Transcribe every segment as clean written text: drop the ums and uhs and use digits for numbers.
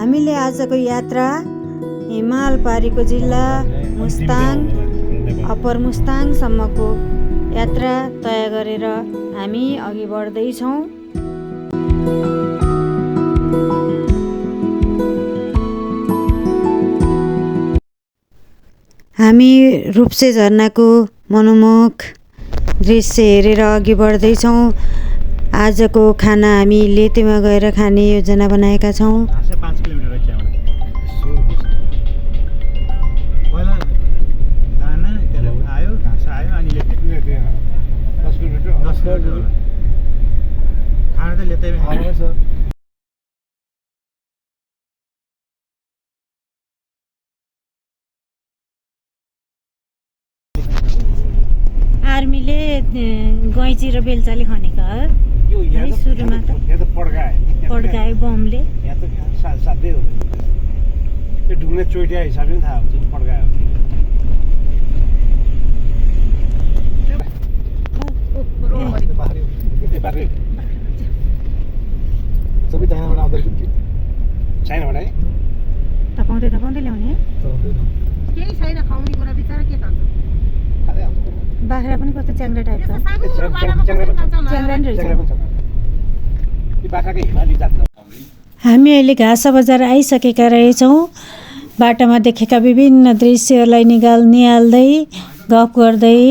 हामीले आजको यात्रा हिमाल पारीको जिल्ला मुस्ताङ अप्पर मुस्ताङसम्मको यात्रा तय गरेर हामी अघि बढ्दैछौँ। हामी रूप्से झरनाको मनोमोहक दृश्य हेरेर अघि बढ्दैछौँ। आजको खाना हामी लेतेमा गएर खाने योजना बनाएका छौँ। 5 किलोमिटर पहिला दाना आयो घाँस आयो अनि लेते 10 किलोमिटर खाना त लेतैमा आर्मीले गैँची र बेलचाले खनेका है सुरुमा त पड्कायो बमले। यहाँ त साध्यै हो त्यो ढुङ्गे चोइटिया हिसाबले पनि थाहा हुन्छ पड्कायो। सबै दानाबाट आउँदाखेरि चाइनाबाट है तपाउँदै तपाउँदै ल्याउने केही छैन खाउने कुरा बिचारा के खान्छ। बाख्रा पनि कस्तो च्याङ्ग्रा टाइप छ। हामी अहिले घाँस बजार आइसकेका रहेछौँ। बाटोमा देखेका विभिन्न दृश्यहरूलाई निहाल्दै गफ गर्दै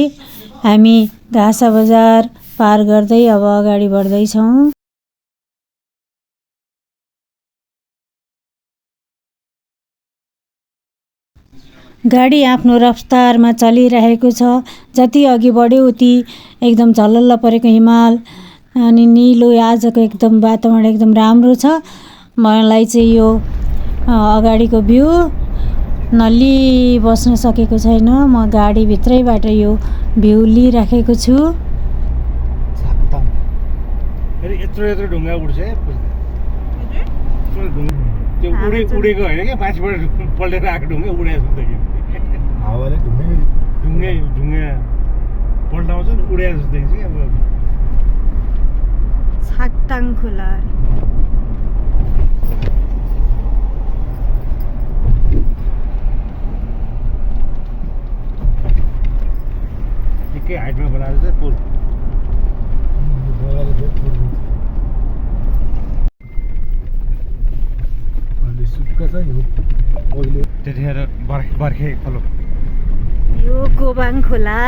हामी घाँस बजार पार गर्दै अब अगाडि बढ्दैछौँ। गाडी आफ्नो रफ्तारमा चलिरहेको छ। जति अघि बढ्यो उति एकदम झलल्ल परेको हिमाल अनि निलो आजको एकदम वातावरण एकदम राम्रो छ। मलाई चाहिँ यो अगाडिको भ्यू नलि बस्न सकेको छैन। म गाडीभित्रैबाट यो भ्यू लिइराखेको छु। यत्रो ढुङ्गा उड्छ है त्यो उडेको होइन क्या माथिबाट पल्टेर आएको ढुङ्गा उडेको जस्तो हावाले ढुङ्गा पल्टाउँछ नि उडेको जस्तो देखिन्छ क्या। अब छाक्ताङ खोला निकै हाइटमा बनाएको छ पुल। त्यतिखेर बर्खे खोलो यो गोबाङ खोला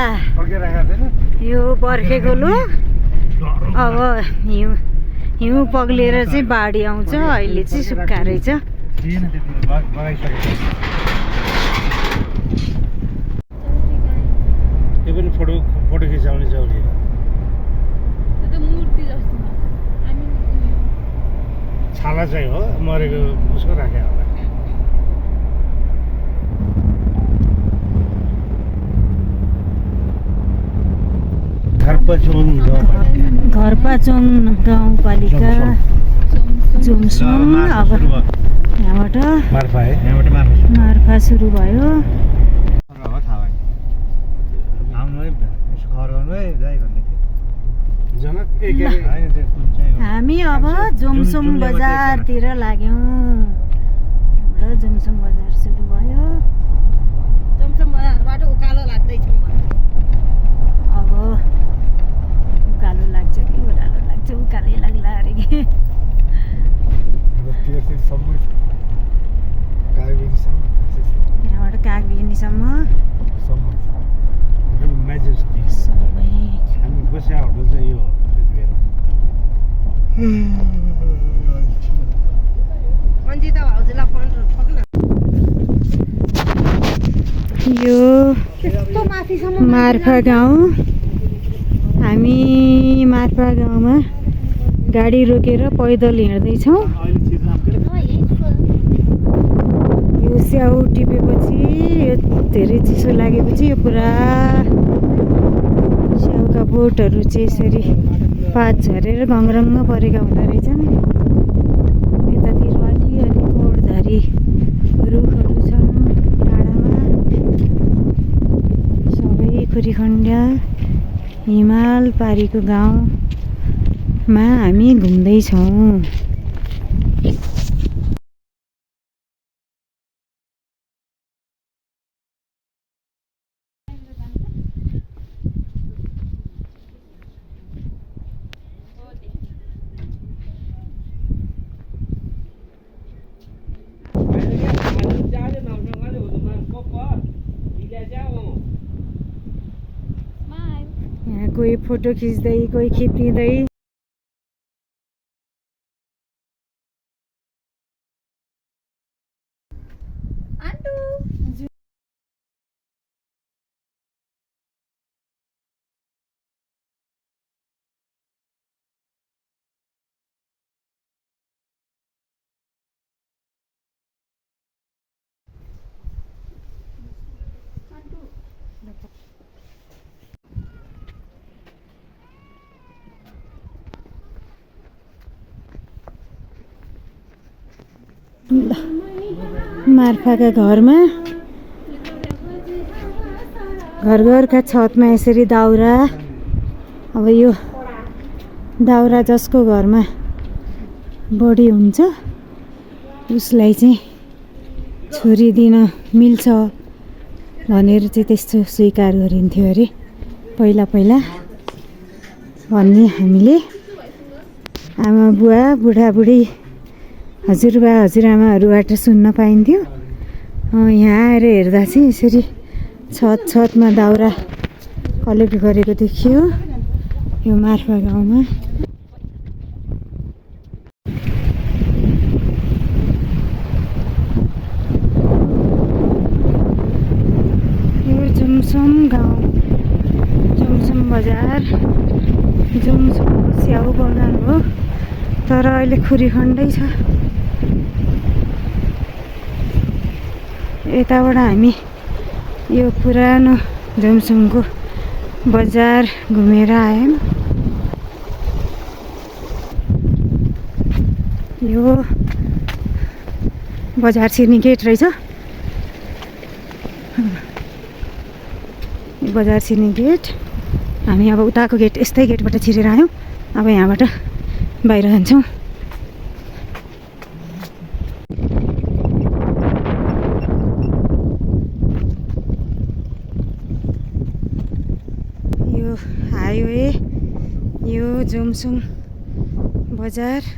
यो बर्खे खोलो। अब हिउँ पग्लेर चाहिँ बाढी आउँछ। अहिले चाहिँ सुक्खा रहेछ। यो पनि फोटो खिचाउने छ छाला चाहिँ हो मरेको उसको राखे होला। घरपाचोङ गाउँपालिका जुमसुङ। अब यहाँबाट मार्फा सुरु भयो। हामी अब जुमसुङ बजारतिर लाग्यौँ। यहाँबाट जुमसुङ बजार सुरु भयो। जुमसुङ बजारबाट उकालो लाग्दैछ। अब उकालो लाग्छ कि ओह्रालो लाग्छ? उकालै लाग्ला अरे कि। यहाँबाट कागबेनीसम्म हामी बस्या होटल चाहिँ यो यो मार्फा गाउँ। हामी मार्फा गाउँमा गाडी रोकेर पैदल हिँड्दैछौँ। यो स्याउ टिपेपछि यो धेरै चिसो लागेपछि यो पुरा स्याउका बोटहरू चाहिँ यसरी पात झरेर गङरङ्ग परेका हुँदो रहेछन्। यतातिर अलिअलि कोडधरी रुखहरू छन् डाँडामा। सबै खुरीखण्डिया हिमाल पारीको गाउँमा हामी घुम्दैछौँ। कोही फोटो खिच्दै कोही खिचिँदै मार्फाका घरमा घरका छतमा यसरी दाउरा। अब यो दाउरा जसको घरमा बढी हुन्छ उसलाई चाहिँ छोरी दिन मिल्छ भनेर चाहिँ त्यस्तो स्वीकार गरिन्थ्यो अरे पहिला पहिला भन्ने हामीले आमा बुवा बुढाबुढी हजुरबा हजुरआमाहरूबाट सुन्न पाइन्थ्यो। यहाँ आएर हेर्दा चाहिँ यसरी छतमा दाउरा कलेक्ट गरेको देखियो यो मार्फा गाउँमा। यो जुमसुम गाउँ, जुमसुम बजार, जुमसुमको स्याउ बगान हो तर अहिले खुरीखण्डै छ। यताबाट हामी यो पुरानो जुमसुमको बजार घुमेर आयौँ। यो बजार छिर्ने गेट रहेछ, बजार छिर्ने गेट। हामी अब उताको गेट यस्तै गेटबाट छिरेर आयौँ। अब यहाँबाट बाहिर जान्छौँ। यो हाइवे, यो जुमसुम बजार।